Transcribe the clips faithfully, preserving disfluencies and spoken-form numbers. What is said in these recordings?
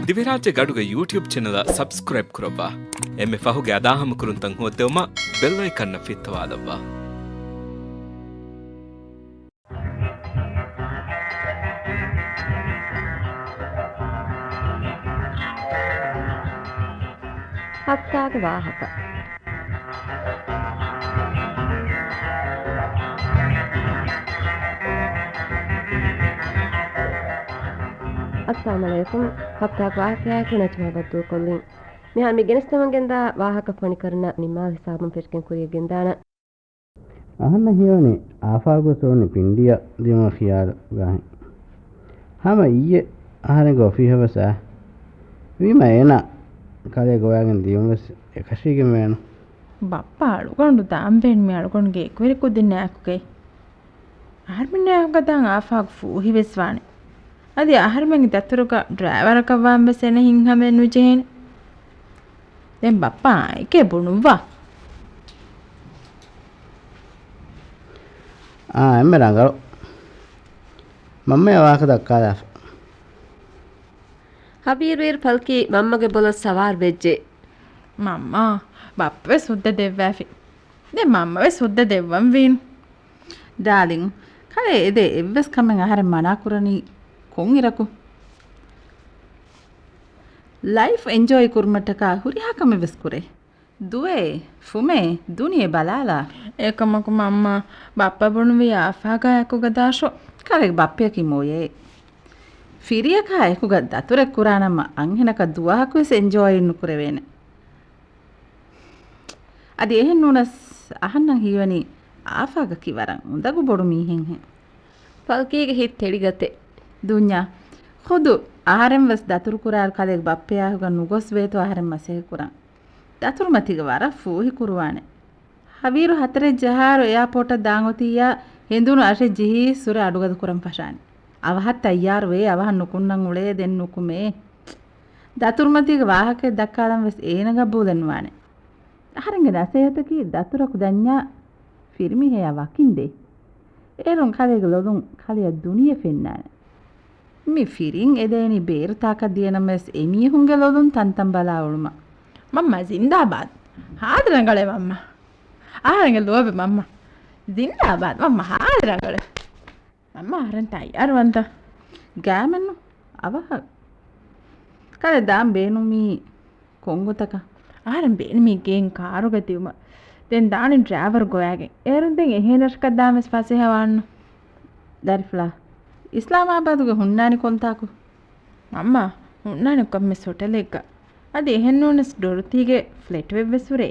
ދިވެހިރާއްޖޭގެ އަޑުގެ ޔޫޓިއުބް ޗެނަލަށް ސަބްސްކްރައިބް ކުރައްވާ. އެންމެ ފަހުގެ އަދާހަމަކުރުންތައް ހޯއްދެވުމަށް ބެލް އައިކަންއަށް ފިއްތަވާލައްވާ. ހަފްތާގެ ވާހަކަ. އައްސަލާމު ޢަލައިކުމް. ހަފްތާގެ ވާހަކަޔާއެކު ނަޖްމާ ބައްދޫ ކޮށްލިން. މިހާރު މި ގެނެސްދެމުން ގެންދާ ވާހަކަ ފޮނިކުރަން ނިމާލް ހިސާބުން ފެށިގެން ކުރިޔަށް ގެންދާނަން. އަހަންނަށް ހީވަނީ އާފާގު ސޯނި ޕިންޑިއަށް ދިޔުމުގެ ޚިޔާލުގައި. ހަމަ އިއްޔެ އަހަރެންގެ އޮފީހަށް ވެސް އައި. ވީމަ އޭނާ ކަލޭ ގޮވާގެން ދިޔުން ވެސް އެކަށީގެން ވޭނު. ބައްޕަ އަޅުގަނޑު ދާން ބޭނުމީ އަޅުގަނޑުގެ އެކުވެރި ކުދިންނާއެކުގައި. އަހަރުމެންނާއެކުގަ ދާން އާފާގު ފޫހިވެސް ވާނެ. އަދި އަހަރުމެންގެ ދަތުރުގަ ޑްރައިވަރަކަށްވާން ވެސް އޭނަ ހިތްހަމައެއް ނުޖެހޭނެ. ދެން ބައްޕަ އާނއެކޭ ބުނުއްވާ. އާ، އެންމެ ރަނގަޅު. މަންމަޔަށް ވާހަކަ ދައްކާލާފަ. ހަވީރުއިރު ފަލްކީ މަންމަގެ ބޮލަށް ސަވާރު ވެއްޖެ. މަންމާ، ބައްޕަވެސް ހުއްދަ ދެއްވާފި. ދެން މަންމަވެސް ހުއްދަ ދެއްވަން ވީނު. ޑާލިން، ކަލޭ އެދޭ އެއްވެސް ކަމެއް އަހަރެން މަނާކުރަނީ ކޮންއިރަކު؟ ލައިފް އެންޖޯއި ކުރުމަށްޓަކާ ހުރިހާ ކަމެއް ވެސް ކުރޭ. ދުވޭ، ފުމޭ، ދުނިޔެ ބަލާލާ. އެކަމަކު މަންމާ، ބައްޕަ ބުނުވީ އާފާގާ އެކުގަ ދާށޯ. ކަލޭގެ ބައްޕަޔަކީ މޮޔައެއް. ފިރިއަކާ އެކުގަ ދަތުރެއް ކުރާނަމަ އަންހެނަކަށް ދުވަހަކުވެސް އެންޖޯއި ނުކުރެވޭނެ. އަދި އެހެން ނޫނަސް އަހަންނަށް ހީވަނީ އާފާގަކީ ވަރަށް އުނދަގޫ ބޮޑު މީހެއްހެން. ފަލްކީގެ ހިތް ތެޅިގަތެއް. ދުންޏާ، ޚުދު އަހަރެން ވެސް ދަތުރު ކުރާއިރު ކަލޭގެ ބައްޕަޔާ އެކުގަ ނުގޮސް ވޭތޯ އަހަރެން މަސައްކަތް ކުރަން. ދަތުރުމަތީގަ ވަރަށް ފޫހި ކުރުވާނެ. ހަވީރު ހަތަރެއް ޖަހާއިރު އެއާޕޯޓަށް ދާން އޮތިއްޔާ ހެނދުނު އަށެއް ޖެހީ ސުރެ އަޑުގަދަ ކުރަން ފަށާނެ. އަވަހަށް ތައްޔާރު ވޭ، އަވަހަށް ނުކުންނަން އުޅޭ، ދެން ނުކުމޭ. ދަތުރުމަތީގެ ވާހަކައެއް ދައްކާލަން ވެސް އޭނަ ގަބޫލެއް ނުވާނެ. އަހަރެންގެ ނަސޭހަތަކީ ދަތުރަކު ދަންޏާ ފިރިމީހަޔާ ވަކިން ދޭ. އޭރުން ކަލޭގެ ލޮލުން ކަލެޔަށް ދުނިޔެ ފެންނާނެ. މި ފިރިން އެދޭނީ ބޭރު ތާކަށް ދިޔަނަމަވެސް އެމީހުންގެ ލޮލުން ތަންތަން ބަލާ އުޅުމަށް. މަންމަ ޒިންދާބާދް. ހާދަ ރަނގަޅޭ މަންމަ. އަހަރެންގެ ލޯބި މަންމަ. ޒިންދާބާދް މަންމަ، ހާދަ ރަނގަޅޭ. މަންމަ އަހަރެން ތައްޔާރުވަންތަ؟ ގާމެންނު އަވަހަށް. ކަލޭ ދާން ބޭނުމީ ކޮންގޮތަކަށް؟ އަހަރެން ބޭނުމީ ގޭން ކާރުގަ ދިއުމަށް. ދެން ދާނީ ޑްރައިވަރު ގޮވާގެން. އޭރުން ދެން އެހެނަށްކަށް ދާން ވެސް ފަސޭހަވާންނު. ދަރިފުޅާ، އިސްލާމާބާދުގަ ހުންނާނީ ކޮންތާކު؟ މަންމާ، ހުންނާނީ ކޮންމެސް ހޮޓެލެއްގަ. އަދި އެހެންނޫނަސް ޑޮރުތީގެ ފްލެޓު އެއްވެސް ހުރޭ.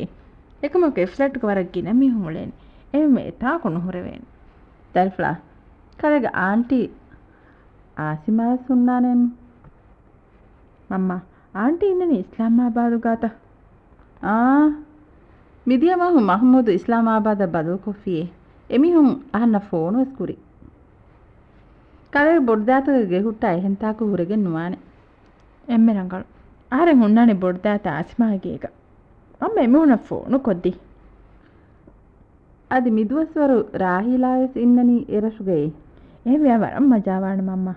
އެކަމަކު އެ ފްލެޓުގަ ވަރަށް ގިނަ މީހުން އުޅޭނެ. އެހެންވެ އެތާކު ނުހުރެވޭނެ. ދަރިފުޅާ، ކަލޭގެ އާންޓީ އާސިމާވެސް ހުންނާނެއްނު. މަންމާ، އާންޓީ އިންނަނީ އިސްލާމާބާދުގަތަ؟ އާ، މިދިޔަ މަހު މަހުމޫދު އިސްލާމާބާދަށް ބަދަލުކޮށްފިއޭ. އެމީހުން އަހަންނަށް ފޯނުވެސް ކުރި. ކަލޭގެ ބޮޑުދައިތަގެ ގެ ހުއްޓާ އެހެންތާކު ހުރެގެން ނުވާނެ. އެންމެ ރަނގަޅު. އަހަރެން ހުންނާނީ ބޮޑުދައިތަ އާސިމާގެ ގޭގަ. މަންމަ އެމީހުނަށް ފޯނު ކޮށްދީ. އަދި މިދުވަސްވަރު ރާހިލާވެސް އިންނަނީ އެރަށުގައޭ. އެހެންވެ ވަރަށް މަޖާވާނެ މަންމާ.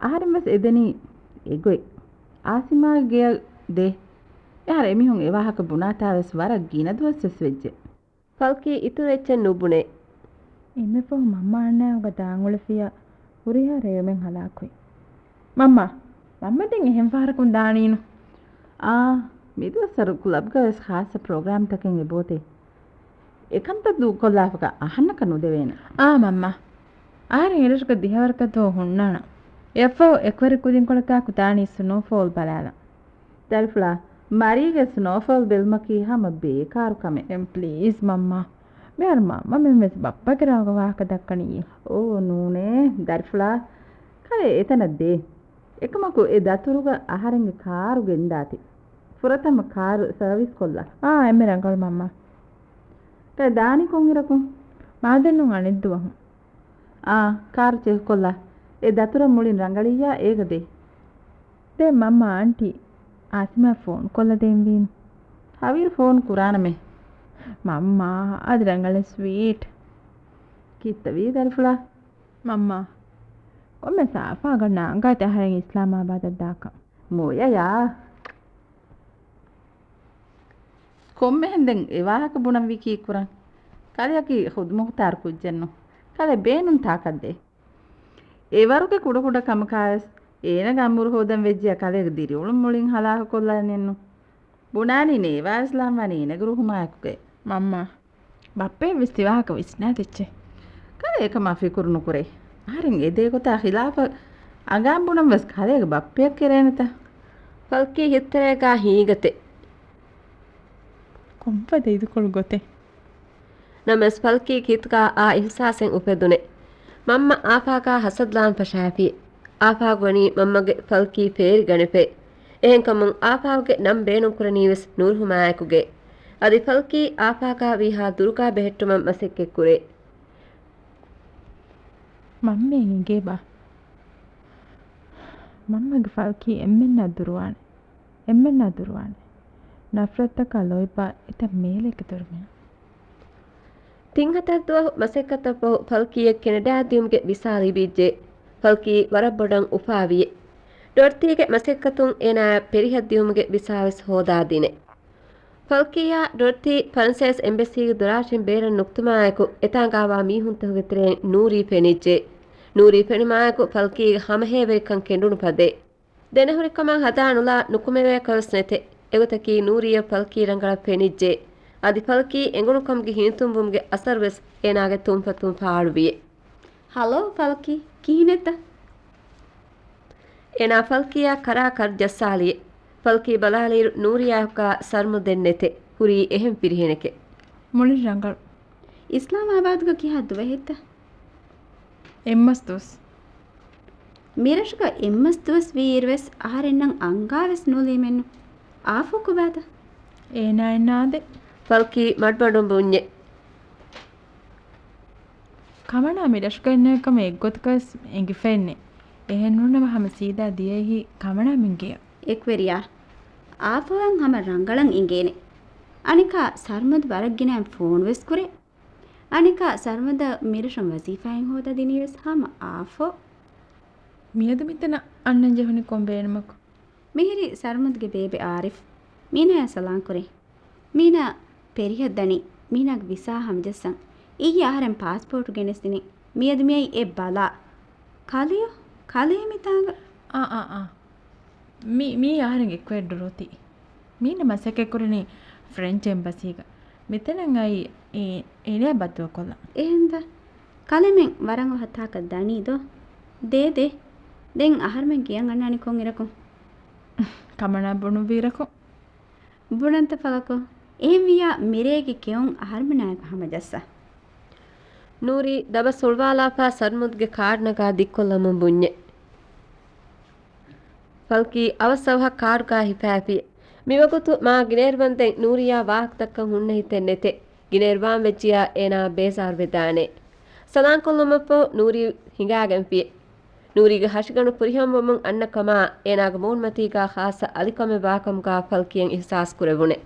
އަހަރެން ވެސް އެދެނީ އެގޮތް. އާސިމާގެ ގެޔަށް ދޭ. އެހާރު އެމީހުން އެވާހަކަ ބުނާތާވެސް ވަރަށް ގިނަ ދުވަސްވެސް ވެއްޖެ. ފަލްކީ އިތުރު އެއްޗެއް ނުބުނޭ. އެންމެ ފަހު މަންމަ އަންނައިގަ ދާން އުޅެފިއްޔާ ހުރިހާ ރޭވުމެއް ހަލާކުވި. މަންމާ، މަންމަ ދެން އެހެން ފަހަރަކުން ދާނީނު. އާ، މިދުވަސްވަރު ކްލަބްގަވެސް ޚާއްޞަ ޕްރޮގްރާމްތަކެއް އެބޯތޭ. އެކަންތައް ދޫކޮށްލާފަކަށް އަހަންނަކަށް ނުދެވޭނެ. އާ މަންމާ، އަހަރެން އެރަށުގަ ދިހަވަރަކަށް ދުވަހު ހުންނާނަން. އެއަށްފަހު އެކުވެރި ކުދިންކޮޅަކާ ކުދާނީ ސްނޯފޯލް ބަލާލަން. ދަރިފުޅާ، މަރީގެ ސްނޯފޯލް ބެލުމަކީ ހަމަ ބޭކާރު ކަމެއް. އެން ޕްލީޒް މަންމާ. މިހާރު މަންމަމެން ވެސް ބައްޕަގެ ރަށުގަ ވާހަކަ ދައްކަނީ. އޯ ނޫނޭ. ދަރިފުޅާ، ކަލޭ އެތަނަށް ދޭ. އެކަމަކު އެ ދަތުރުގަ އަހަރެންގެ ކާރު ގެންދާތި. ފުރަތަމަ ކާރު ސަރވިސް ކޮށްލާ. އާ، އެންމެ ރަނގަޅު މަންމާ. ކަލޭ ދާނީ ކޮންއިރަކުން؟ މާދެންނު އަނެއްދުވަހު. އާ، ކާރު ޗެކްކޮށްލާ. އެ ދަތުރަށް މުޅިން ރަނގަޅިއްޔާ އޭގަ ދޭ. ދެން މަންމަ އާންޓީ އާސިމާ ފޯނު ކޮށްލަދޭންވީނު. ހަވީރު ފޯނު ކުރާނަމޭ. މަންމާ، އަދި ރަނގަޅަށް ސްވީޓް. ކިއްތަވީ ދަރިފުޅާ؟ މަންމާ، ކޮންމެސް އާފާގަ ނާންގާތި އަހަރެން އިސްލާމާބާދަށް ދާކަން. މޮޔަޔާ. ކޮންމެހެން ދެން އެ ވާހަކަ ބުނަންވީ ކީއްކުރަން؟ ކަލެއަކީ ޚުދުމުޚްތާރު ކުއްޖެއްނު. ކަލެ ބޭނުން ތާކަށްދޭ. އެވަރުގެ ކުޑަކުޑަ ކަމަކާވެސް އޭނަގެ އަނބުރު ހޯދަން ވެއްޖިޔާ ކަލޭގެ ދިރިއުޅުން މުޅިން ހަލާކުކޮށްލާނެއްނު. ބުނާނީ ނޭވާވެސް ލާންވާނީ އޭނަގެ ރުހުމާއެކުގައި. މަންމާ، ބައްޕައަށްވެސް ތިވާހަކަ ވިސްނާދެއްޗޭ. ކަލޭ އެކަމާ ފިކުރު ނުކުރޭ. އަހަރެން އެދޭ ގޮތާ ޚިލާފަށް އަނގާން ބުނަން ވެސް ކަލޭގެ ބައްޕަޔަށް ކެރޭނެތަ؟ ފަލްކީ ހިތުތެރޭގާ ހީގަތެ. ކޮންފަދަ އިދިކޮޅު ގޮތެއް؟ ނަމަވެސް ފަލްކީގެ ހިތުގާ އާ އިހްސާސެއް އުފެދުނެ. މަންމަ އާފާގާ ހަސަދަލާން ފަށާފި. އާފާގު ވަނީ މަންމަގެ ފަލްކީ ފޭރިގަނެފައި. އެހެންކަމުން އާފާގުގެ ނަން ބޭނުންކުރަނީވެސް ނޫރުހުމާއެކުގައި. އަދި ފަލްކީ އާފާގާ ވީހާ ދުރުގާ ބެހެއްޓުމަށް މަސައްކަތްކުރޭ. މަންމައަށް އިނގޭބާ؟ މަންމަގެ ފަލްކީ އެންމެންނާ ދުރުވާނެ. އެންމެންނާ ދުރުވާނެ. ނަފްރަތަކާ ލޯތްބާ އެތައް މޭލެއްގެ ދޮރުމިނަށް. ތިން ހަތަރު ދުވަހު މަސައްކަތަށްފަހު ފަލްކީއަށް ކެނެޑާއަށް ދިއުމުގެ ވިސާ ލިބިއްޖެ. ފަލްކީ ވަރަށް ބޮޑަށް އުފާވިއެ. ޑޮރްތީގެ މަސައްކަތުން އޭނާއަށް ޕެރިހަށް ދިއުމުގެ ވިސާވެސް ހޯދާދިނެ. ފަލްކީއާ ޑޮރްތީ ފަރަންސޭސް އެމްބަސީގެ ދޮރާށިން ބޭރަށް ނުކުތުމާއެކު އެތާނގާވާ މީހުންތަކުގެ ތެރެއިން ނޫރީ ފެނިއްޖެ. ނޫރީ ފެނުމާއެކު ފަލްކީގެ ހަމަހޭވެރިކަން ކެނޑުނު ފަދައިން. ދެނެހުރިކަމަށް ހަދާނުލާ ނުކުމެވޭކަށްވެސް ނެތެ. އެގޮތަކީ ނޫރީއަށް ފަލްކީ ރަނގަޅަށް ފެނިއްޖެ. އަދި ފަލްކީ އެނގުނުކަމުގެ ހިނިތުންވުމުގެ އަސަރުވެސް އޭނާގެ ތުންފަތުން ފާޅުވިއެ. ހަލޯ ފަލްކީ، ކިހިނެއްތަ؟ އޭނާ ފަލްކީއާ ކަރާކަށް ޖައްސާލިއެ. ފަލްކީ ބަލާލިއިރު ނޫރީއާ ހުއްކާ ސަރްމުދެއް ނެތެ. ހުރީ އެހެން ފިރިހެނެކޭ. މުޅިން ރަނގަޅު. އިސްލާމާބާދުގަ ކިހާ ދުވަހެއްތަ؟ އެއްމަސް ދުވަސް. މިރަށުގަ އެއްމަސް ދުވަސް ވީއިރުވެސް އަހަރެންނަށް އަންގާވެސް ނުލީމެއްނު. އާފޯ ކޮބާތަ؟ އޭނާއެއް ނާދެ. ފަލްކީ މަޑުމަޑުން ބުންޏެ. ކަމަނާ މިރަށުގަ އިންނަ ކަމަށް އެއްގޮތަކަސް އެނގިފައެއްނެ. އެހެންނޫނަމަ ހަމަ ސީދާ ދިޔައިހި ކަމަނާ މިންގެޔަށް. އެކުވެރިޔާ، އާފޯއަށް ހަމަ ރަނގަޅަށް އިނގޭނެ. އަނެކާ ސަރްމަދު ވަރަށް ގިނައިން ފޯނުވެސް ކުރޭ. އަނެކާ ސަރްމަދަށް މިރަށުން ވަޒީފާއެއް ހޯދާ ދިނީވެސް ހަމަ އާފޯ. މިއަދު މިތަނަށް އަންނަން ޖެހުނީ ކޮން ބޭނުމަކު؟ މިހިރީ ސަރްމަދުގެ ބޭބެ އާރިފް. މީނާޔާ ސަލާން ކުރޭ. މީނާ ޕެރިހަށް ދަނީ މީނާގެ ވިސާ ހަމަޖައްސަން. އިއްޔެ އަހަރެން ޕާސްޕޯޓު ގެނެސްދިނީ. މިއަދު މިއައީ އެ ބަލާ. ކަލެޔޯ؟ ކަލޭ މިތާނގަ؟ އާ، އާ، އާ. މީ، މީ އަހަރެންގެ އެކުވެރި ޑޮރޮތީ. މީނަ މަސައްކަތްކުރަނީ ފްރެންޗް އެމްބަސީގަ. މިތަނަށް އައީ އޭ، އޭނަޔާ ބައްދުވަކޮށްލަން. އެހެންތަ؟ ކަލޭމެން ވަރަށް އޮހޮތާކަށް ދަނީ ދޯ؟ ދޭ، ދޭ. ދެން އަހަރުމެން ކިޔަން އަންނާނީ ކޮން އިރަކުން؟ ކަމަނާ ބުނުއްވި އިރަކުން. ބުނަންތަ ފަލަކު؟ އެހެންވިއްޔާ މިރޭގެ ކެއުން އަހަރުމެނާއެކު ހަމަޖައްސަ. ނޫރީ ދަބަސް ހުޅުވާލާފާ ސަރްމުދުގެ ކާޑް ނަގާ ދިއްކޮށްލަމުން ބުންޏެ. ފަލްކީ އަވަސްއަވަހަށް ކާޑުގާ ހިފާފި. މިވަގުތު މާ ގިނައިރުވަންދެން ނޫރީއާ ވާހަކަތައްކަން ހުންނަ ހިތެއް ނެތެ. ގިނައިރުވާން ވެއްޖިޔާ އޭނާ ބޭޒާރުވެދާނެ. ސަލާންކޮށްލުމަށްފަހު ނޫރީ ހިނގާގެންފި. ނޫރީގެ ހަށިގަނޑު ފުރިހަމަވަމުން އަންނަ ކަމާ އޭނާގެ މޫނުމަތީގާ ޚާއްޞަ އަލިކަމެއް ވާކަމުގާ ފަލްކީއަށް އިހްސާސް ކުރެވުނެ.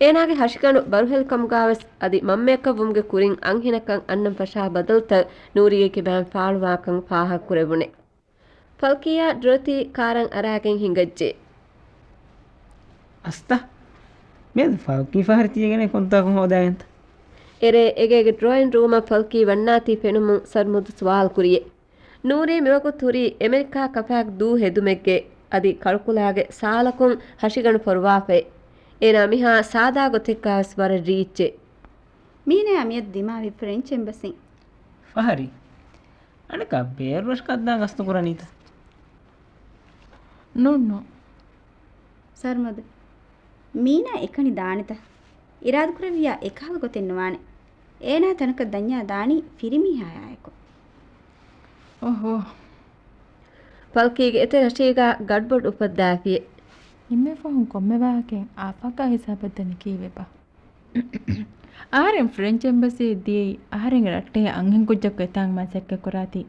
އޭނާގެ ހަށިގަނޑު ބަރުހެލިކަމުގާވެސް އަދި މަންމަޔަކަށް ވުމުގެ ކުރިން އަންހެނަކަށް އަންނަން ފަށާ ބަދަލުތައް ނޫރީގެ ކިބައިން ފާޅުވާކަން ފާހަގަކުރެވުނެ. ފަލްކީއާ ޑޮރޮތީ ކާރަށް އަރާގެން ހިނގައްޖެ. އަސްތަ، މިއަދު ފަލްކީ ފަހަރު ތިޔަގެން ކޮންތާކު ހޯދާގެންތަ؟ އެރޭ އެގޭގެ ޑްރޯއިން ރޫމަށް ފަލްކީ ވަންނާތީ ފެނުމުން ސަރްމުދު ސުވާލު ކުރިއެ. ނޫރީ މިވަގުތު ހުރީ އެމެރިކާ ކަފާގެ ދޫ ހެދުމެއްގެ އަދި ކަޅުކުލާގެ ސާލަކުން ހަށިގަނޑު ފޮރުވާފައި. އޭނާ މިހާ ސާދާ ގޮތެއްގާވެސް ވަރަށް ރީއްޗެ. މީނަޔާ މިއަދު ދިމާވި ފްރެންޗް އެމްބަސީން. ފަހަރީ. އަނެކާ ބޭރު ރަށަކަށް ދާން ގަސްތު ކުރަނީތަ؟ ނޫން، ނޫން. ސަރްމަދު. މީނާ އެކަނި ދާނެތަ؟ އިރާދަކުރެއްވިއްޔާ އެކަހަލަ ގޮތެއް ނުވާނެ. އޭނާ ތަނަކަށް ދަންޏާ ދާނީ ފިރިމީހާޔާއެކު. އޮހޯ. ފަލްކީގެ އެތެރެ ރަށީގާ ގަޑުބޮޑު އުފައްދާފިއޭ. އެންމެ ފަހުން ކޮންމެ ވާހަކައެއް އާފާގާ ހިސާބަށް ދަނީ ކީއްވެބާ؟ އަހަރެން ފްރެންޗް އެމްބަސީއަށް ދިޔައީ އަހަރެންގެ ރައްޓެހި އަންހެންކުއްޖަކު އެތާނގަ މަސައްކަތްކުރާތީ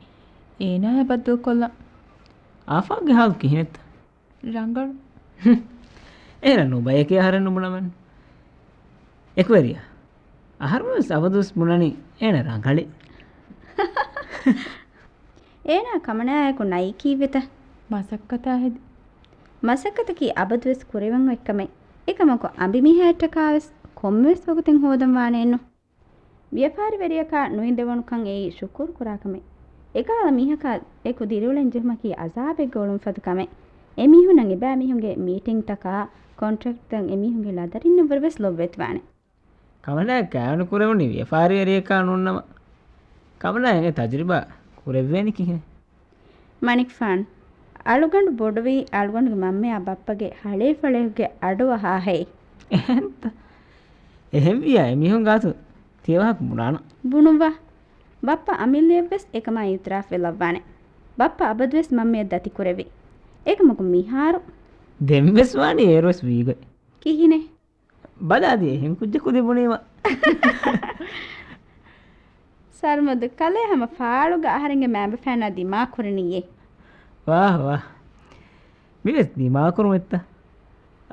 އޭނާޔާ ބައްދަލުކޮށްލަން. އާފާގްގެ ހާލު ކިހިނެއްތަ؟ ރަނގަޅު. އޭނަ ނުބަޔަކީ އަހަރެން ނުބުނަމެން. އެކުވެރިޔާ، އަހަރުމެންވެސް އަބަދުވެސް ބުނަނީ އޭނަ ރަނގަޅޭ. އޭނާ ކަމަނާއާއެކު ނައީ ކީއްވެތަ؟ މަސައްކަތާ ހެދި. މަސައްކަތަކީ އަބަދުވެސް ކުރެވެން އޮތްކަމެއް. އެކަމަކު އަނބިމީހާއަށްޓަކާވެސް ކޮންމެވެސް ވަގުތެއް ހޯދަން ވާނެއެއްނު. ވިޔަފާރިވެރިޔަކާ ނުއިނދެވުނުކަން އެއީ ޝުކުރު ކުރާ ކަމެއް. އެކަހަލަ މީހަކާ އެކު ދިރިއުޅެން ޖެހުމަކީ އަޒާބެއްގަ އުޅުން ފަދަ ކަމެއް. އެމީހުންނަށް އެބައިމީހުންގެ މީޓިންތަކާ، ކޮންޓްރެކްޓްތައް އެމީހުންގެ ލަދަރިންނަށްވުރެ ވެސް ލޮބުވެތިވާނެ. ކަމަނާ ކާނު ކުރެވުނީ ވިޔަފާރިވެރިޔަކާ ނޫންނަމަ، ކަމަނާ އެ ތަޖުރިބާ ކުރެއްވޭނީ ކިހިނެއް؟ މަނިކުފާން، އަޅުގަނޑު ބޮޑުވީ އަޅުގަނޑުގެ މަންމަޔާ ބައްޕަގެ ހަޅޭފަޅޭގެ އަޑުއަހާހޭ. އެހެންތަ؟ އެހެންވިޔާ އެމީހުން ގާތު ތިޔަ ވާހަކަ ބުނާނަ. ބުނުއްވާ. ބައްޕަ އަމިއްލަޔަށްވެސް އެކަމާ އިއުތިރާފްވެ ލައްވާނެ. ބައްޕަ އަބަދުވެސް މަންމަޔަށް ދަތިކުރެއްވި. އެކަމަކު މިހާރު. ދެންވެސް ވާނީ އޭރުވެސް ވީގޮތް. ކިހިނެއް؟ ބަލާ އަދި އެހެން ކުއްޖަކު ލިބުނީމަ. ސަރުމަދު، ކަލޭ ހަމަ ފާޅުގަ އަހަރެންގެ މައިންބަފައިންނާ ދިމާކުރަނީއޭ. ވާހް ވާހް. މިވެސް ދިމާކުރުމެއްތަ؟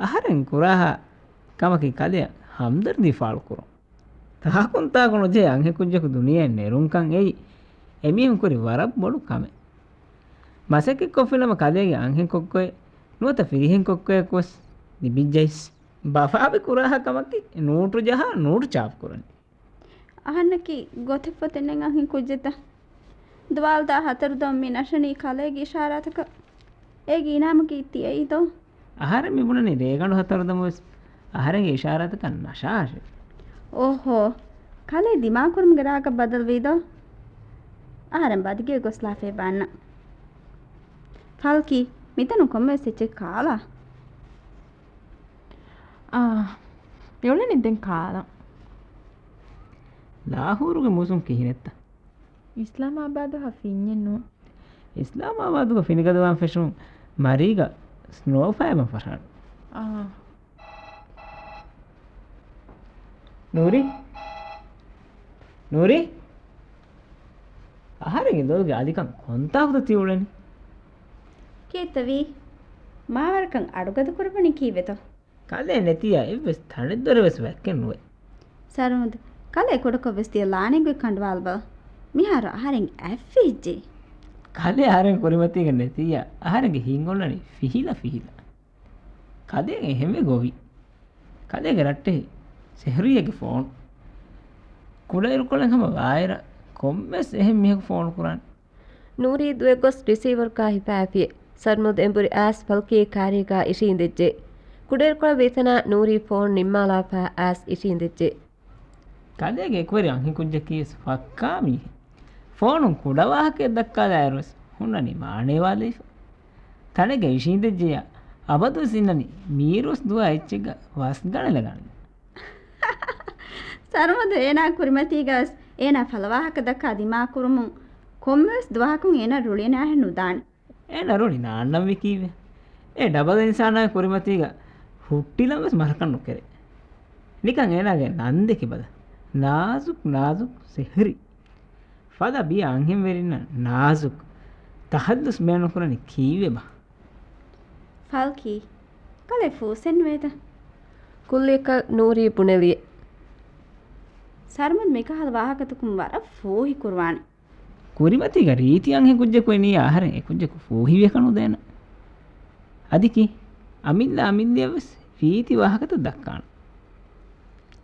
އަހަރެން ކުރާހާ ކަމަކީ ކަލެއަށް ހަމްދަރްދީ ފާޅުކުރުން. ތާކުން ތާކު ނުޖެހޭ އަންހެން ކުއްޖަކު ދުނިޔެއަށް ނެރުންކަން އެއީ އެމީހުން ކުރި ވަރަށް ބޮޑު ކަމެއް. މަސައްކަތްކޮށްފިނަމަ ކަލޭގެ އަންހެން ކޮއްކޮއެއް ނުވަތަ ފިރިހެން ކޮއްކޮއެއް ވެސް ލިބިއްޖައިސް. ބަފާބެ ކުރާހާ ކަމަކީ ނޫޓު ޖަހާ ނޫޓު ޗާޕު ކުރަނީ. އަހަންނަކީ ގޮތެއްފަ ތެންނެން އަންހެން ކުއްޖެއްތަ؟ ދުވާލުދާ ހަތަރު ދޮން މި ނަށަނީ ކަލޭގެ އިޝާރާތަކަށް. އޭގެ އިނާމަކީ ތިޔައީ ދޯ؟ އަހަރެން މި ބުނަނީ ރޭގަނޑު ހަތަރު ދޮން ވެސް އަހަރެންގެ އިޝާރާތަކަށް ނަށާށޭ. އޯހޯ، ކަލޭ ދިމާކުރުމުގެ ރާގަށް ބަދަލުވީ ދޯ؟ އަހަރެން ބަދިގެ ގޮސްލާފައި ބާންނަ. ފަލްކީ، މިތަނުން ކޮންމެވެސް އެއްޗެއް ކާލާ؟ އާ، މިއުޅެނީ ދެން ކާލަން. ލާހޫރުގެ މޫސުން ކިހިނެއްތަ؟ އިސްލާމާބާދު ހަ ފިންޏެއް ނޫން. އިސްލާމާބާދުގަ ފިނިގަދަވާން ފެށުނު މަރީގަ ސްނޯފާލް އެބަ ފަށާނެ. އާ. ނޫރީ؟ ނޫރީ؟ އަހަރެންގެ ލޯގެ އަލިކަން ކޮންތާކުތަ ތިއުޅެނީ؟ ކީއްތަ ވީ؟ މާވަރަކަށް އަޑުގަދަ ކުރައްވަނީ ކީއްވެތޯ؟ ކަލޭ ނެތިއްޔާ އެއްވެސް ތަނެއް ދޮރެއް ވެސް ވައްކެއް ނުވޭ. ސަރުމަދު، ކަލޭ ކުޑަކޮށް ވެސް ތިޔަ ލާނެތް ގޮތް ކަނޑުވާލަބަލަ. މިހާރު އަހަރެން އަތްފިއްޖެ. ކަލޭ އަހަރެން ކުރިމަތީގަ ނެތިއްޔާ އަހަރެންގެ ހިތް އޮންނަނީ ފިހިލަ ފިހިލަ. ކަލޭގެ އެހެންވެ ގޮވި. ކަލޭގެ ރައްޓެހި ސެހްރިއްޔާގެ ފޯނު. ކުޑައިރުކޮޅެއް ހަމަ ވާއިރަށް ކޮންމެސް އެހެން މީހަކު ފޯނު ކުރާނެ. ނޫރީ ދުވެ ގޮސް ރިސީވަރުގާ ހިފާފިއޭ. ސަރުމަދު އެނބުރި އައިސް ފަލްކީ ކާރީގާ އިށީނދެއްޖެ. ކުޑައިރުކޮޅަށް ވީތަނާ ނޫރީ ފޯނު ނިންމާލާފަ އައިސް އިށީނދެއްޖެ. ކަލޭގެ އެކުވެރި އަންހެން ކުއްޖަކީވެސް ފައްކާ މީހެއް. ފޯނުން ކުޑަވާހަކައެއް ދައްކާލާއިރުވެސް ހުންނަނީ މާނައެއް ވާލެވިފަ. ތަނެއްގަ އިށީނދެއްޖެޔާ އަބަދުވެސް އިންނަނީ މީރުވެސް ދުވާ އެއްޗެއްގަ ވަސް ގަނެލަ ގަނެލަ. ސަރުމަދު އޭނާ ކުރިމަތީގަވެސް އޭނާ ފަލަވާހަކަ ދައްކާ ދިމާކުރުމުން ކޮންމެވެސް ދުވަހަކުން އޭނާ ރުޅި ނާހެއް ނުދާނެ. އޭނާ ރުޅި ނާންނަންވީ ކީއްވެ؟ އެ ޑަބަލް އިންސާނާގެ ކުރިމަތީގަ ހުއްޓިލަން ވެސް މަރަކަށް ނުކެރޭ. ނިކަން އޭނާގެ ނަން ދެކި ބަލަ. ނާޒުކް ނާޒުކް ސެހްރި. ފަދަ ބިޔަ އަންހެންވެރިންނަށް ނާޒުކް ތަހައްލުސް ބޭނުންކުރަނީ ކީއްވެބާ؟ ފަލްކީ، ކަލޭ ފޫސެއްނުވޭތަ؟ ކުއްލިއަކަށް ނޫރީ ބުނެލިއެ. ސަރުމަދު މިކަހަލަ ވާހަކަތަކުން ވަރަށް ފޫހި ކުރުވާނެ. ކުރިމަތީގަ ރީތި އަންހެން ކުއްޖަކު އިނީ އަހަރެން އެ ކުއްޖަކު ފޫހިވިޔަކަށް ނުދޭނަ. އަދި ކީ؟ އަމިއްލަ އަމިއްލަޔަށްވެސް ރީތި ވާހަކަތައް ދައްކާނަ.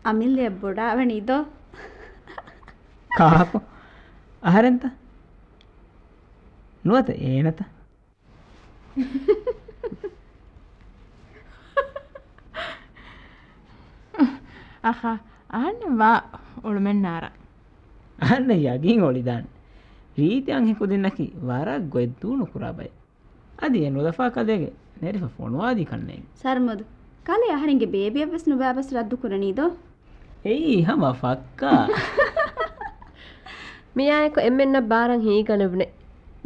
އަމިއްލަޔަށް ބޮޑާވަނީ ދޯ؟ ކާކު؟ އަހަރެންތަ؟ ނުވަތަ އޭނަތަ؟ އަޚާ، އަހަންނަށް ވާ އޮޅުމެއް ނާރާ. އަހަންނަށް ޔަގީން އޮޅިދާނެ. ރީތި އަންހެން ކުދިންނަކީ ވަރަށް ގޮތްދޫ ނުކުރާ ބައެއް. އަދި އެ ނުލަފާ ކަލޭގެ ނެރިފަ ފޮނުވާދީ ކަންނޭނގެ. ސަރުމަދު، ކަލޭ އަހަރެންގެ ބޭބެއަށްވެސް ނުބާބަސް ރައްދު ކުރަނީ ދޯ؟ އެއީ ހަމަ ފައްކާ. މިއާއެކު އެންމެންނަށް ބާރަށް ހީގަނެވުނެ.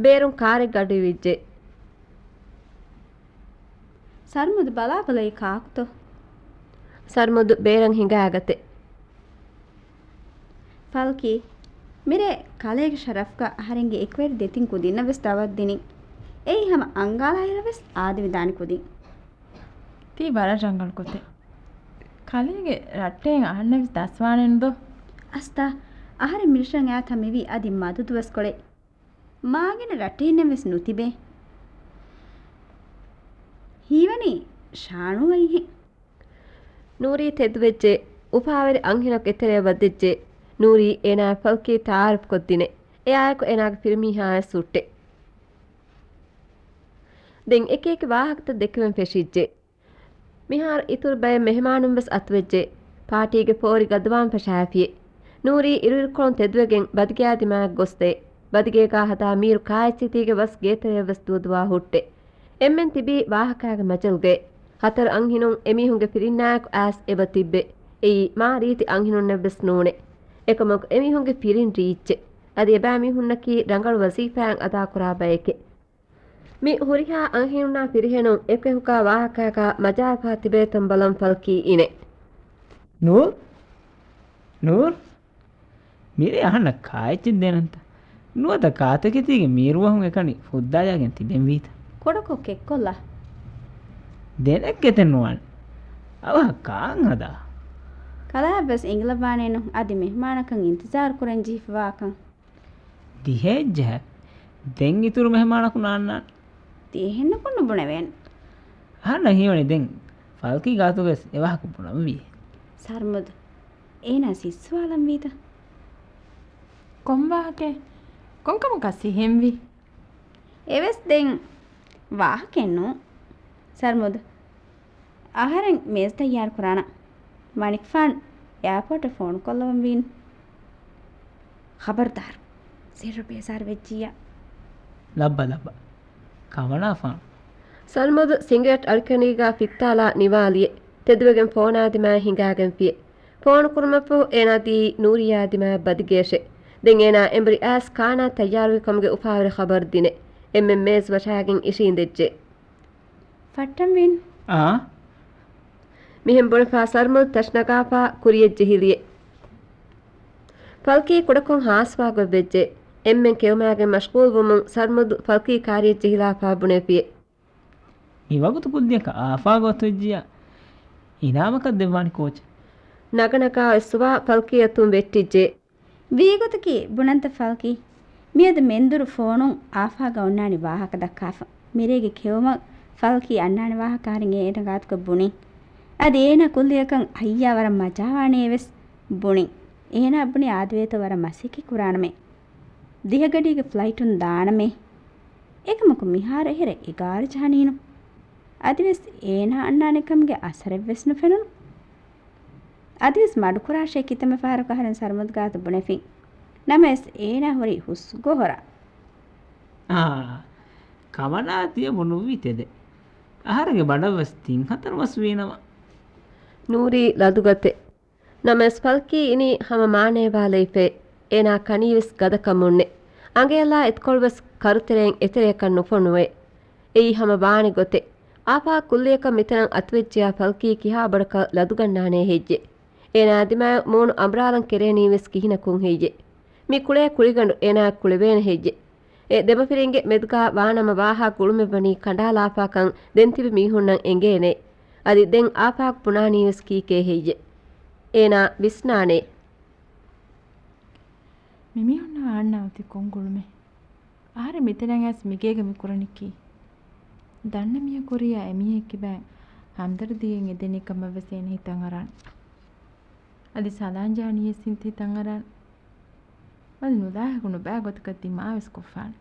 ބޭރުން ކާރެއް ގަޑިވިއްޖެ. ސަރުމަދު ބަލާބަލައީ ކާކުތޯ؟ ސަރުމަދު ބޭރަށް ހިނގާގަތެ. ފަލްކީ، މިރޭ ކަލޭގެ ޝަރަފްގަ އަހަރެންގެ އެކުވެރި ދެތިން ކުދިންނަށް ވެސް ދައުވަތު ދިނީ. އެއީ ހަމަ އަންގާލާ އިރަށް ވެސް އާދެވިދާނެ ކުދިން. ތީ ވަރަށް ރަނގަޅު ގޮތެއް. ކަލޭގެ ރައްޓެހިން އަހަންނަށް ވެސް ދަސްވާނެއްނު ދޯ؟ އަސްތާ، އަހަރެން މިރަށަށް އައިތާ މިވީ އަދި މަދު ދުވަސްކޮޅެއް. މާގިނަ ރައްޓެހިންނެއް ވެސް ނުތިބޭ. ހީވަނީ ޝާނު އައިހެން. ނޫރީ ތެދުވެއްޖެ. އުފާވެރި އަންހެނަކު އެތެރެއަށް ވަދެއްޖެ. ނޫރީ އޭނާއަށް ފަލްކީ ތައާރަފްކޮށްދިނެ. އެއާއެކު އޭނާގެ ފިރިމީހާވެސް ހުއްޓެ. ދެން އެކިއެކި ވާހަކަތައް ދެކެވެން ފެށިއްޖެ. މިހާރު އިތުރު ބައެއް މެހެމާނުން ވެސް އަތުވެއްޖެ. ޕާޓީގެ ފޯރި ގަދަވާން ފަށާފިއެ. ނޫރީ އިރުއިރުކޮޅުން ތެދުވެގެން ބަދިގެއާ ދިމާއަށް ގޮސްދޭ. ބަދިގޭގާ ހަދާ މީރު ކާއެއްޗިތީގެ ވަސް ގޭތެރެއަށް ވެސް ދުވަދުވާ ހުއްޓެ. އެންމެން ތިބީ ވާހަކާގެ މަޖަލުގައި. ހަތަރު އަންހެނުން އެމީހުންގެ ފިރިންނާއެކު އައިސް އެބަ ތިއްބެ. އެއީ މާ ރީތި އަންހެނުންނެއް ވެސް ނޫނެ. އެކަމަކު އެމީހުންގެ ފިރިން ރީއްޗެއް. އަދި އެބައިމީހުންނަކީ ރަނގަޅު ވަޒީފާއެއް އަދާކުރާ ބައެކެ. މި ހުރިހާ އަންހެނުންނާ ފިރިހެނުން އެކުއެހުކާ ވާހަކައަކާ މަޖާފާ ތިބޭތަން ބަލަން ފަލްކީ އިނެ. ނޫރް؟ ނޫރް؟ މިރޭ އަހަންނަށް ކާއެއްޗެއް ދޭނަންތަ؟ ނުވަތަ ކާތަކެތީގެ މީރުވަހުން އެކަނި ފުއްދާލާގެން ތިބެންވީތަ؟ ކުޑަކޮށް ކެއްކޮށްލާ. ދެނެއްގެތެއް ނުވާނެ. އަވަހަށް ކާން ހަދާ؟ ކަލާއަށްވެސް އިނގިލައްވާނެއްނު އަދި މެހުމާނަކަށް އިންތިޒާރު ކުރަން ޖެހިފަވާކަން. ދިހައެއްޖަހަ. ދެން އިތުރު މެހެމާނަކު ނާންނާނެ. ދިހަހެންނަކުން ނުބުނެވޭނެ. އަހަންނަށް ހީވަނީ ދެން ފަލްކީ ގާތުގަވެސް އެވާހަކަ ބުނަންވީ. ސަރްމުދު، އޭނާ ސިއްސުވާލަންވީތަ؟ ކޮން ވާހަކައެއް؟ ކޮންކަމަކާ ސިހެންވީ؟ އެވެސް ދެން ވާހަކައެއްނު. ސަރްމުދު، އަހަރެން މޭޒު ތައްޔާރު ކުރާނަން. މަނިކުފާނު އެއާޕޯޓަށް ފޯނު ކޮށްލަވަންވީނު. ޚަބަރުދާރު. ސިއްރު ބޭޒާރު ވެއްޖިއްޔާ. ލައްބަ ލައްބަ. ކަމަނާފާނު. ސަރްމުދު ސިނގިރެޓް އަޅިކަނޑީގާ ފިއްތާލާ ނިވާލިއެ. ތެދުވެގެން ފޯނާ ދިމާއަށް ހިނގާގެންފިއެ. ފޯނު ކުރުމަށްފަހު އޭނާ ދިޔީ ނޫރިޔާ ދިމާއަށް ބަދިގެއަށެ. ދެން އޭނާ އެނބުރި އައިސް ކާނާ ތައްޔާރުވި ކަމުގެ އުފާވެރި ޚަބަރު ދިނެ. އެންމެން މޭޒު ވަށާގެން އިށީނދެއްޖެ. ފައްޓަންވީން. އާ. މިހެން ބުނެފާ ސަރްމުދު ތަށިނަގާފާ ކުރިޔަށް ޖެހިލިއެ. ފަލްކީ ކުޑަކޮށް ހާސްވާގޮތް ވެއްޖެ. އެންމެން ކެއުމާގެން މަޝްޣޫލްވުމުން ސަރްމުދު ފަލްކީ ކާރިޔަށް ޖެހިލާފާ ބުނެފިއެ. މިވަގުތު ކުއްލިއަކަށް އާފާގަ އަތުވެއްޖިއްޔާ އިނާމަކަށް ދެއްވާނެ ކޯޗެއް. ނަގަނަގާ އޮއްސުވާ ފަލްކީ އަތުން ވެއްޓިއްޖެ. ވީގޮތަކީ ބުނަންތަ ފަލްކީ؟ މިއަދު މެންދުރު ފޯނުން އާފާގަ އޮންނާނީ ވާހަކަ ދައްކާފަ. މިރޭގެ ކެއުމަށް ފަލްކީ އަންނާނެ ވާހަކަ އަހަރެން އޭނަ ގާތުގަ ބުނިން. އަދި އޭނާ ކުއްލިއަކަށް އައްޔާ ވަރަށް މަޖާވާނޭ ވެސް ބުނިން. އޭނާ ބުނި އާދެވޭތޯ ވަރަށް މަސައްކަތް ކުރާނަމޭ. ދިހަގަޑީގެ ފްލައިޓުން ދާނަމޭ. އެކަމަކު މިހާރު އެހެރެ އެގާރަ ޖަހަނީނު. އަދިވެސް އޭނާ އަންނާނެ ކަމުގެ އަސަރެއްވެސް ނުފެނުނު. އަދިވެސް މަޑުކުރާށޭ ކިތަންމެ ފަހަރަކު އަހަރެން ސަރްމަދު ގާތު ބުނެފިން. ނަމަވެސް އޭނާ ހުރީ ހުސްގޮހޮރާ. އާ، ކަމަނާ ތިޔަބު ނުވީ ތެދެއް. އަހަރެންގެ ބަނޑަށްވެސް ތިން ހަތަރު މަސް ވީނަމަ. ނޫރީ ލަދުގަތެ. ނަމަވެސް ފަލްކީ އިނީ ހަމަ މާނައެއް ވާލައިފައި. އޭނާ ކަނީވެސް ގަދަކަމުންނެ. އަނގަޔަށްލާ އެތިކޮޅުވެސް ކަރުތެރެއިން އެތެރެއަކަށް ނުފޮނުވޭ. އެއީ ހަމަ ވާނެ ގޮތެއް. އާފާ ކުއްލިއަކަށް މިތަނަށް އަތުވެއްޖިޔާ ފަލްކީ ކިހާ ބޮޑަކަށް ލަދުގަންނާނޭ ހެއްޔެ؟ އޭނާ ދިމާއަށް މޫނު އަނބުރާލަން ކެރޭނީވެސް ކިހިނަކުން ހެއްޔެ؟ މި ކުޅޭ ކުޅިގަނޑު އޭނާއަށް ކުޅެވޭނެ ހެއްޔެ؟ އެ ދެމަފިރިންގެ މެދުގާ ވާނަމަ ވާހާ ގުޅުމެއްވަނީ ކަނޑާލާފާކަން ދެން ތިބި މީހުންނަށް އެނގޭނެ. އަދި ދެން އާފާގު ބުނާނީވެސް ކީކޭ ހެއްޔެ؟ އޭނާ ވިސްނާނެ. މިމީހުންނާ އަންނަ އޮތީ ކޮން ގުޅުމެއް؟ އަހަރެން މިތަނަށް އައިސް މިގޭގަ މި ކުރަނީ ކީ؟ ދަންނަ މީހަކު ހުރިހާ އެމީހެއް ކިބައިން ހަމްދަރުދީއެއް އެދެނީ ކަމަށްވެސް އޭނަ ހިތަށް އަރާނެ. އަދި ސަލާން ޖާނީވެސް ހިތަށް އަރާނެ. އަދި ނުލާހިކު ނުބައި ގޮތަކަށް ދިމާވެސް ކޮށްފާނެ.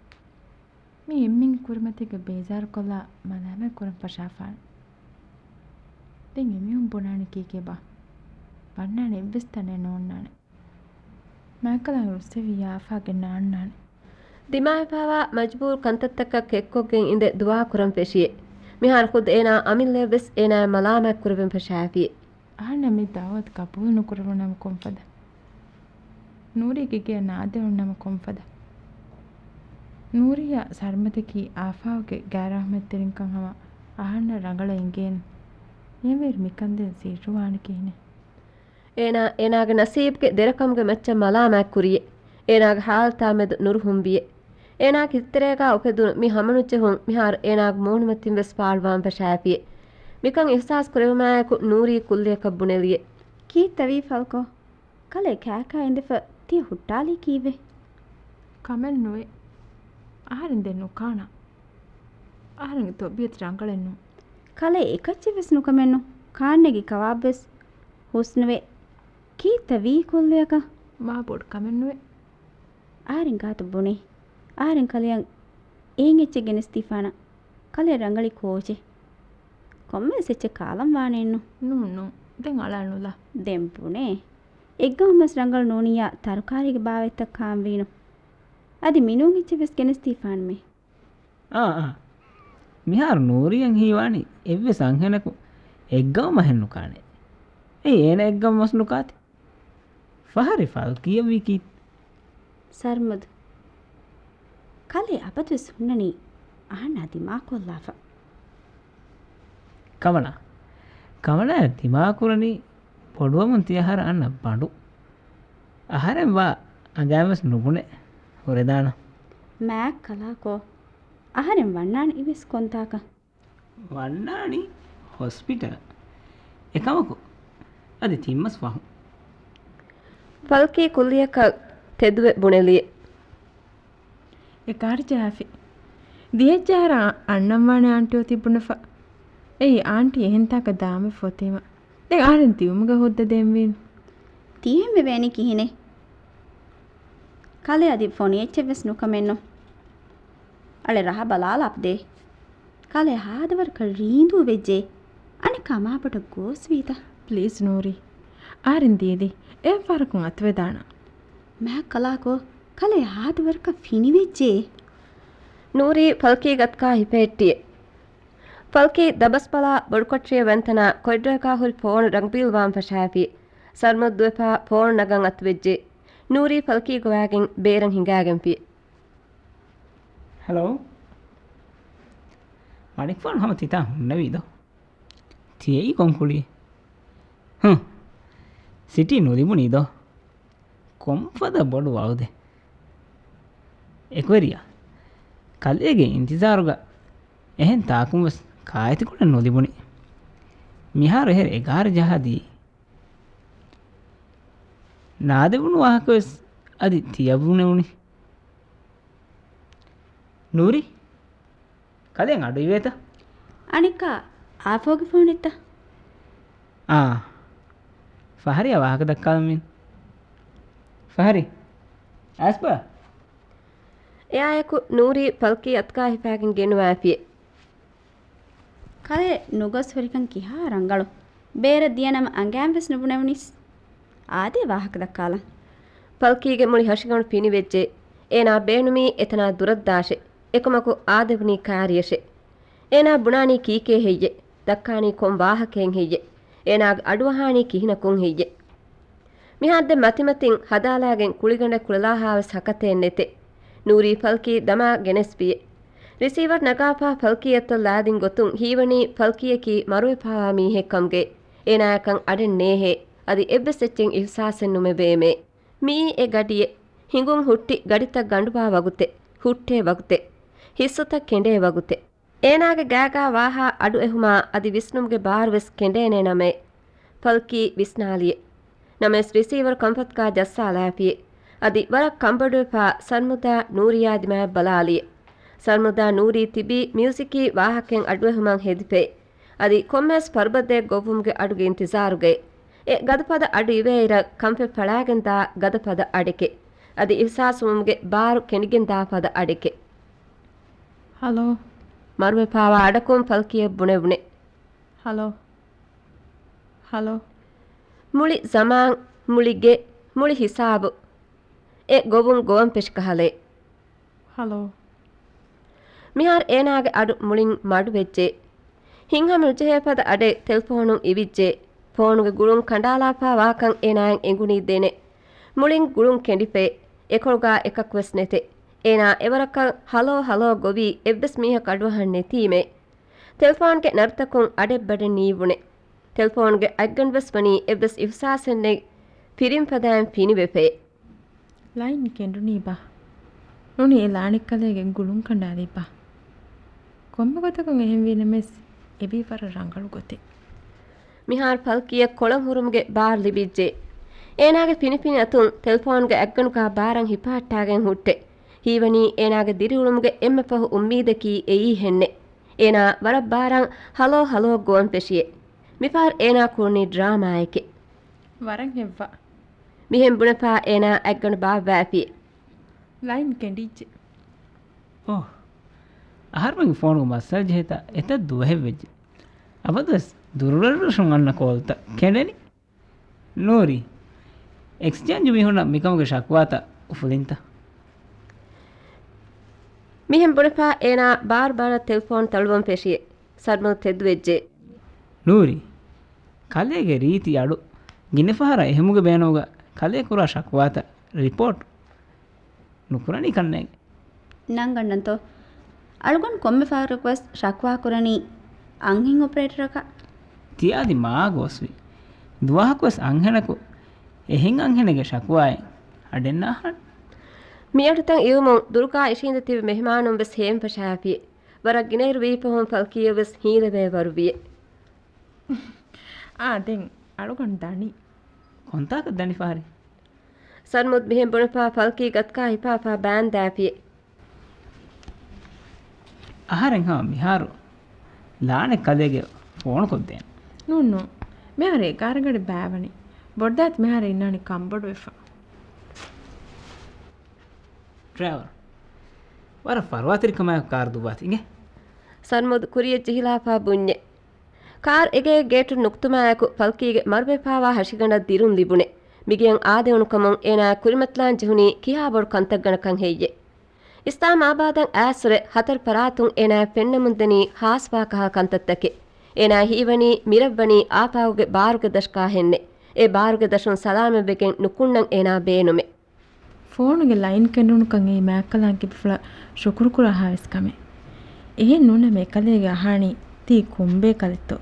މި އެންމެންގެ ކުރިމަތީގަ ބޭޒާރުކޮށްލާ މަލާމާތް ކުރަން ފަށާފާނެ. ދެން އެމީހުން ބުނާނީ ކީކޭބާ؟ ވަންނާނެ އެއްވެސް ތަނެއް ނޯންނާނެ. މާކަލާނގެ ރުއްސެވިއްޔާ އާފާގެ ނާންނާނެ. ދިމާވެފާވާ މަޖުބޫރު ކަންތައްތަކަށް ކެއްކޮށްގެން އިނދެ ދުޢާ ކުރަން ފެށިއެ. މިހާރު ޚުދު އޭނާ އަމިއްލަޔަށްވެސް އޭނާއަށް މަލާމާތް ކުރެވެން ފަށާފިއެ. އަހަންނަށް މި ދަޢުވަތު ޤަބޫލު ނުކުރެވުނަމަ ކޮންފަދަ؟ ނޫރީގެ ގެއަށް ނާދެވުނަމަ ކޮންފަދަ؟ ނޫރީއާ ސަރްމަދަކީ އާފާގެ ގާތް ރަޙްމަތްތެރިންކަން ހަމަ އަހަންނަށް ރަނގަޅަށް އެނގޭނެ. އެހެންވީއިރު މިކަންދެން ސިއްރުވާނެ ކިހިނެއް؟ އޭނާ އޭނާގެ ނަސީބުގެ ދެރަކަމުގެ މައްޗަށް މަލާމާތް ކުރިއެ. އޭނާގެ ޙާލަތާ މެދު ނުރުހުންވިއެ. އޭނާގެ ހިތުތެރޭގާ އުފެދުނު މި ހަމަނުޖެހުން މިހާރު އޭނާގެ މޫނުމަތިން ވެސް ފާޅުވާން ފަށާފިއެ. މިކަން އިޙްސާސް ކުރެވުމާއެކު ނޫރީ ކުއްލިއަކަށް ބުނެލިއެ. ކީއްތަވީ ފަލްކޯ؟ ކަލޭ ކާކާ އިނދެފަ ތިޔަ ހުއްޓާލީ ކީއްވެ؟ ކަމެއް ނުވޭ. އަހަރެން ދެން ނުކާނާ. އަހަރެންގެ ތަބީޢަތު ރަނގަޅެއް ނޫން. ކަލޭ އެކައްޗެއް ވެސް ނުކަމެއްނު. ކާންނޭގެ ކަވާބު ވެސް ހުސްނުވޭ. ކީއްތަ ވީ ކުއްލިއަކަށް؟ މާ ބޮޑު ކަމެއްނުވޭ. އަހަރެން ގާތު ބުނޭ. އަހަރެން ކަލެއަށް އެހެން އެއްޗެއް ގެނެސްދީފާނަށް. ކަލެ ރަނގަޅީ ކޯޗެއް؟ ކޮންމެވެސް އެއްޗެއް ކާލަން ވާނެއެއްނު. ނޫން، ނޫން. ދެން އަޅާނުލާ. ދެން ބުނޭ. އެއްގަމުންވެސް ރަނގަޅު ނޫނިއްޔާ ތަރުކާރީގެ ބާވަތްތައް ކާންވީނު. އަދި މިނޫން އެއްޗެއް ވެސް ގެނެސްދީފާނަމޭ. އާ، އާ. މިހާރު ނޫރީއަށް ހީވާނީ އެއްވެސް އަންހެނަކު އެއްގަމަށް އަހެއް ނުކާނެ. އެއީ އޭނަ އެއްގަމަށް ނުކާތި. ފަހަރި ފަލްކީއަށް ވީ ކީއް؟ ސަރްމަދު. ކަލޭ އަބަދުވެސް ހުންނަނީ އަހަންނާ ދިމާކޮށްލާފަ. ކަމަނާ. ކަމަނާއަށް ދިމާކުރަނީ ބޮޑުވަމުން ތިޔަ އަހަރަށް އަންނަ ބަނޑު. އަހަރެން ވާ އަނގައިން ވެސް ނުބުނެ. ހުރެދާނަން. މާތް ކަލާކޯ. އަހަރެން ވަންނާނެ އިވެސް ކޮންތާކަށް؟ ވަންނާނީ ހޮސްޕިޓަލަށް. އެކަމަކު އަދި ތިން މަސް ފަހުން. ފަލްކީ ކުއްލިއަކަށް ތެދުވެ ބުނެލިއެ. އެ ކާރި ޖަހާފި. ދިހައްޖަހަރަށް އަންނަންވާނެ އާންޓި އޮތީ ބުނެފަ. އެއީ އާންޓީ އެހެންތާކަށް ދާންވެފަ އޮތީމަ. ދެން އަހަރެން ދިއުމުގެ ހުއްދަ ދޭންވީނު. ތިހެން ވެވޭނީ ކިހިނެއް؟ ކަލެ އަދި ފޮނި އެއްޗެއް ވެސް ނުކަމެއްނު. އަޅެ ރަހަ ބަލާލާފަ ދޭ. ކަލޭ ހާދަވަރަކަށް ރީނދޫ ވެއްޖެ. އަނެއްކާ މާބޮޑަށް ގޯސްވީތަ؟ ޕްލީޒް ނޫރީ. އަހަރެން ދީދީ. އެއަށް ފަހަރަކުން އަތުވެދާނަން. މާތް ކަލާކޯ. ކަލޭ ހާދަވަރަކަށް ފިނިވެއްޖެ. ނޫރީ ފަލްކީގެ އަތުގާ ހިފެހެއްޓިއެ. ފަލްކީ ދަބަސްބަލާ ބޮޑުކޮޓަރިއަށް ވަންތަނާ ކޮއްޑަކާ ހުރި ފޯނު ރަނގަބީލުވާން ފަށާފި. ސަރްމަދު ދުވެފާ ފޯނު ނަގަން އަތުވެއްޖެ. ނޫރީ ފަލްކީ ގޮވާގެން ބޭރަށް ހިނގާގެންފި. ހެލޯ. މަނިކުފާނު ހަމަ ތިތާ ހުންނެވީ ދޯ؟ ތިޔައީ ކޮން ކުޅި؟ ހުން. ސިޓީ ނުލިބުނީ ދޯ؟ ކޮންފަދަ ބޮޑު ވައުދެއް؟ އެކުވެރިޔާ. ކަލޭގެ އިންތިޒާރުގަ އެހެން ތާކުން ވެސް ކާއެތިކޮޅެއް ނުލިބުނީ. މިހާރު އެހެރެ އެގާރަ ޖަހާދީ. ނާދެވުނު ވާހަކަ ވެސް އަދި ތިޔަބުނެވުނީ. ނޫރީ، ކަލޭ އަޑު އިވޭތަ؟ އަނެއްކާ އާފޯގެ ފޯނެއްތަ؟ އާ. ފަހަރިއަށް ވާހަކަ ދައްކާލަންވީނު. ފަހަރި، އައިސްބާ. އެއާއެކު ނޫރީ ފަލްކީ އަތުގާ ހިފާގެން ގެނުވާފިއެ. ކަލޭ ނުގޮސް ހުރިކަން ކިހާ ރަނގަޅު. ބޭރަށް ދިޔަނަމަ އަނގައިން ވެސް ނުބުނެވުނީސް. އާދޭ ވާހަކަ ދައްކާލަން. ފަލްކީގެ މުޅި ހަށިގަނޑު ފިނިވެއްޖެ. އޭނާ ބޭނުމީ އެތަނާ ދުރަށްދާށޭ. އެކަމަކު އާދެވުނީ ކާރިއަށޭ. އޭނާ ބުނާނީ ކީކޭ ހެއްޔެ؟ ދައްކާނީ ކޮން ވާހަކައެއް ހެއްޔެ؟ އޭނާގެ އަޑުއަހާނީ ކިހިނަކުން ހެއްޔެ؟ މިހާރު ދެން މަތިމަތިން ހަދާލާގެން ކުޅިގަނޑެއް ކުޅެލާހާވެސް ހަކަތައެއް ނެތެ. ނޫރީ ފަލްކީ ދަމާ ގެނެސްފިއެ. ރިސީވަރ ނަގާފާ ފަލްކީއަށް ލާދިން ގޮތުން ހީވަނީ ފަލްކީއަކީ މަރުވެފާވާ މީހެއް ކަމުގެ. އޭނާޔަކަށް އަޑެއް ނޭހޭ. އަދި އެއްވެސް އެއްޗެއް އިހުސާސެއް ނުމެ ބޭމޭ. މިއީ އެ ގަޑިއެއް. ހިނގުން ހުއްޓި ގަޑިތައް ގަނޑުބާ ވަގުތެއް. ހުއްޓޭ ވަގުތެއް. ހިއްސުތައް ކެނޑޭ ވަގުތެއް. އޭނާގެ ގާގާ ވާހާ އަޑު އެހުމާ އަދި ވިސްނުމުގެ ބާރުވެސް ކެނޑޭނޭ ނަމައެ. ފަލްކީ ވިސްނާލިއެ. ނަމަވެސް ރިސީވަރު ކަންފަތުގާ ޖައްސާލާފިއެ. އަދި ވަރަށް ކަންބޮޑުވެފާ ސަރްމުދާ ނޫރީއާ ދިމާއަށް ބަލާލިއެ. ސަރްމުދާ ނޫރީ ތިބީ މިއުޒިކީ ވާހަކައެއް އަޑުއެހުމަށް ހެދިފައި. އަދި ކޮންމެވެސް ފަރުބަދައެއް ގޮއްވުމުގެ އަޑުގެ އިންތިޒާރުގައި. އެ ގަދަފަދަ އަޑު އިވޭއިރަށް ކަންފަތް ފަޅާގެންދާ ގަދަފަދަ އަޑެކެ. އަދި އިހުސާސްވުމުގެ ބާރު ކެނޑިގެންދާ ފަދަ އަޑެކެ. ހަލޯ. މަރުވެފާވާ އަޑަކުން ފަލްކީއަށް ބުނެވުނެ. ހަލޯ. ހަލޯ. މުޅި ޒަމާން، މުޅި ގެ، މުޅި ހިސާބު. އެ ގޮވުން ގޮވަން ފެށި ކަހަލައެއް. ހަލޯ. މިހާރު އޭނާގެ އަޑު މުޅިން މަޑުވެއްޖެ. ހިތްހަމަ ނުޖެހޭ ފަދަ އަޑެއް ޓެލެފޯނުން އިވިއްޖެ. ފޯނުގެ ގުޅުން ކަނޑާލާފާ ވާކަން އޭނާއަށް އެނގުނީ ދެނެއް. މުޅިން ގުޅުން ކެނޑިފައި. އެކޮޅުގާ އެކަކުވެސް ނެތެ. އޭނާ އެވަރަކަށް ހަލޯ ހަލޯ ގޮވީ އެއްވެސް މީހަކު އަޑުއަހަން ނެތީމޭ. ޓެލެފޯންގެ ނަރުތަކުން އަޑެއް ބަޑެއް ނީވުނެ. ޓެލެފޯންގެ އަތްގަނޑުވެސް ވަނީ އެއްވެސް އިހުސާސެއް ނެތް ފިރިން ފަދައިން ފިނިވެފައި. ލައިން ކެނޑުނީބާ؟ ނޫނީ އެ ލާނެއްކަލޭގެ ގުޅުން ކަނޑާލީބާ؟ ކޮންމެ ގޮތަކުން އެހެންވީ ނަމަވެސް، އެވީ ވަރަށް ރަނގަޅު ގޮތެއް. މިހާރު ފަލްކީއަށް ކޮޅަށް ހުރުމުގެ ބާރު ލިބިއްޖެ. އޭނާގެ ފިނިފިނި އަތުން ޓެލެފޯންގެ އަތްގަނޑުގާ ބާރަށް ހިފަހައްޓާގެން ހުއްޓެ. ހީވަނީ އޭނާގެ ދިރިއުޅުމުގެ އެންމެ ފަހު އުއްމީދަކީ އެއީހެއްނެއް. އޭނާ ވަރަށް ބާރަށް ހަލޯ ހަލޯ ގޮވަން ފެށިއޭ. މިފަހަރު އޭނާ ކުޅުނީ ޑްރާމާއެކޭ. ވަރަށް ހެއްވާ. މިހެން ބުނެފާ އޭނާ އަތްގަނޑު ބާއްވާފި. ލައިން ކެނޑިއްޖެ. އޯ. އަހަރުމެންގެ ފޯނުގަ މައްސަލަ ޖެހޭތާ އެތައް ދުވަހެއް ވެއްޖެ. އަބަދުވެސް ދުރުރަށްރަށުން އަންނަ ކޯލްތައް ކެނޑެނީ. ނޫރީ، އެކްސްޗޭންޖު މީހުންނަށް މިކަމުގެ ޝަކުވާތައް އުފުލިންތަ؟ މިހެން ބުނެފާ އޭނާ ބާރުބާރަށް ޓެލެފޯން ތަޅުވަން ފެށި ސަރްމަދު ތެދުވެއްޖެ. ނޫރީ، ކަލޭގެ ރީތި އަޑު ގިނަ ފަހަރަށް އެހެމުގެ ބޭނުމުގަ ކަލޭ ކުރާ ޝަކުވާތައް ރިޕޯޓް ނުކުރަނީ ކަންނޭނގެ. ނަންގަންނަންތޯ؟ އަޅުގަނޑު ކޮންމެ ފަހަރަކުވެސް ޝަކުވާ ކުރަނީ އަންހެން އޮޕަރޭޓަރަކަށް. ތިޔާދި މާ ގޯސްވި. ދުވަހަކުވެސް އަންހެނަކު އެހެން އަންހެނެއްގެ ޝަކުވާއެއް އަޑެއް ނާހާނެ. މިއަޑުތައް އިވުމުން ދުރުގާ އިށީނދެ ތިބި މެހެމާނުން ވެސް ހޭންފަށާފި. ވަރަށް ގިނައިރު ވީ ފަހުން ފަލްކީއަށް ވެސް ހީލެވޭ ވަރު ވިއެ. އާ، ދެން އަޅުގަނޑު ދަނީ. ކޮންތާކަށް ދަނީ ފަހަރެއް؟ ސަރްމަދު މިހެން ބުނެފާ ފަލްކީ ގަތުގަ ހިފާފާ ބާންދާފި. އަހަރެން ހަމަ މިހާރު ލާނެ ކަލޭގެ ފޯނު ކޮށްދޭން. ނޫން ނޫން. މިހާރު އެގާރަ ގަޑި ބާވަނީ. ބޮޑުދާތި މިހާރު އިންނާނީ ކަންބޮޑުވެފަ. ޑްރައިވަރ، ވަރަށް ފަރުވާތެރިކަމާއެކު ކާރު ދުއްވާތި އިނގޭ. ސަރްމަދު ކުރިޔަށް ޖެހިލާފާ ބުންޏެ. ކާރު އެގޭ ގޭޓުން ނުކުތުމާއެކު ފަލްކީގެ މަރުވެފާވާ ހަށިގަނޑަށް ދިރުން ލިބުނެ. މިގެއަށް އާދެވުނުކަމުން އޭނާ ކުރިމަތިލާން ޖެހުނީ ކިހާ ބޮޑު ކަންތައްގަނޑަކަށް ހެއްޔެ؟ އިސްލާމް އާބާދަށް އައިސްވުރެ ހަތަރު ފަރާތުން އޭނާ ފެންނަމުންދަނީ ހާސްވާ ކަހަލަ ކަންތައްތަކެއް. އޭނާ ހީވަނީ މިރަށްވަނީ އާފާގުގެ ބާރުގެ ދަށަކާ ހެންނެ. އެ ބާރުގެ ދަށުން ސަލާމަތްވެގެން ނުކުންނަން އޭނާ ބޭނުމެ. ފޯނުގެ ލައިން ކެނޑުނުކަން އެއީ މާތްކަލާނގެ ބިފުޅަށް ޝުކުރުކުރާހާވެސް ކަމެއް. އެހެން ނޫނަމަ އެކަލޭގެ އަހާނީ ތީ ކޮންބޭކަލެއްތޯ؟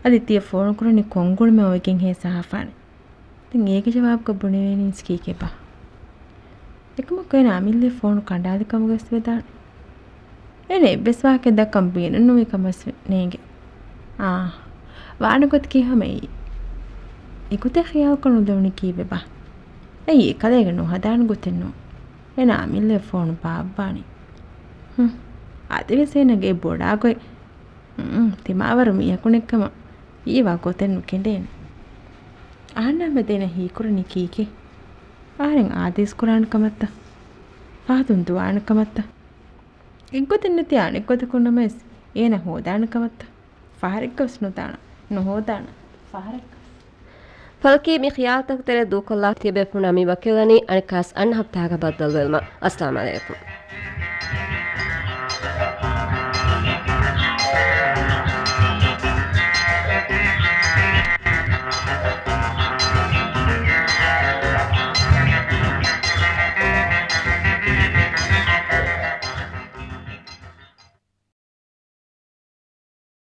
އަދި ތިޔަ ފޯނުކުރަނީ ކޮން ގުޅުމެއް އޮވެގެންހޭ ސަހާފާނެ؟ ދެން އޭގެ ޖަވާބުގަ ބުނެވޭނީސް ކީކޭބާ؟ އެކަމަކު އޭނަ އަމިއްލަ ފޯނު ކަނޑާލި ކަމުގަވެސް ވެދާނެ. އޭނަ އެއްވެސް ވާހަކައެއް ދައްކަން ބޭނުންނުވި ކަމަސް ނޭނގެ. އާ، ވާނެ ގޮތަކީ ހަމަ އެއީ. އެގޮތަށް ޚިޔާލުކޮށް ނުލެވުނީ ކީއްވެބާ؟ އެއީ އެކަލޭގެ ނުހަދާނެ ގޮތެއް ނޫން. އޭނަ އަމިއްލަ ފޯނު ބާއްވާނީ. ހުން. އަދިވެސް އޭނަގެ އެ ބޮޑާ ގޮތް. ހުން، ތިމާވަރު މީހަކު ނެތްކަމަށް ހީވާ ގޮތެއް ނުކެނޑޭނެ. އަހަންނާ މެދު އޭނަ ހީކުރަނީ ކީކޭ؟ އަހަރެން އާދޭސް ކުރާނެ ކަމަށްތަ؟ ފަހަތުން ދުވާނެ ކަމަށްތަ؟ އެއްގޮތެއް ނެތި އަނެއްގޮތަކުން ނަމަވެސް އޭނަ ހޯދާނެ ކަމަށްތަ؟ ފަހަރެއްގަވެސް ނުދާނަ، ނުހޯދާނަ، ފަހަރެއްގަވެސް. ފަލްކީ މި ޚިޔާލުތަކުގެ ތެރޭ ދޫކޮށްލާ ތިޔަބޭފުޅުންނާ މި ވަކިވެލަނީ އަނެއްކާސް އަންނަ ހަފްތާގަ ބައްދަލުވެލުމަށް. އައްސަލާމް ޢަލައިކުމް.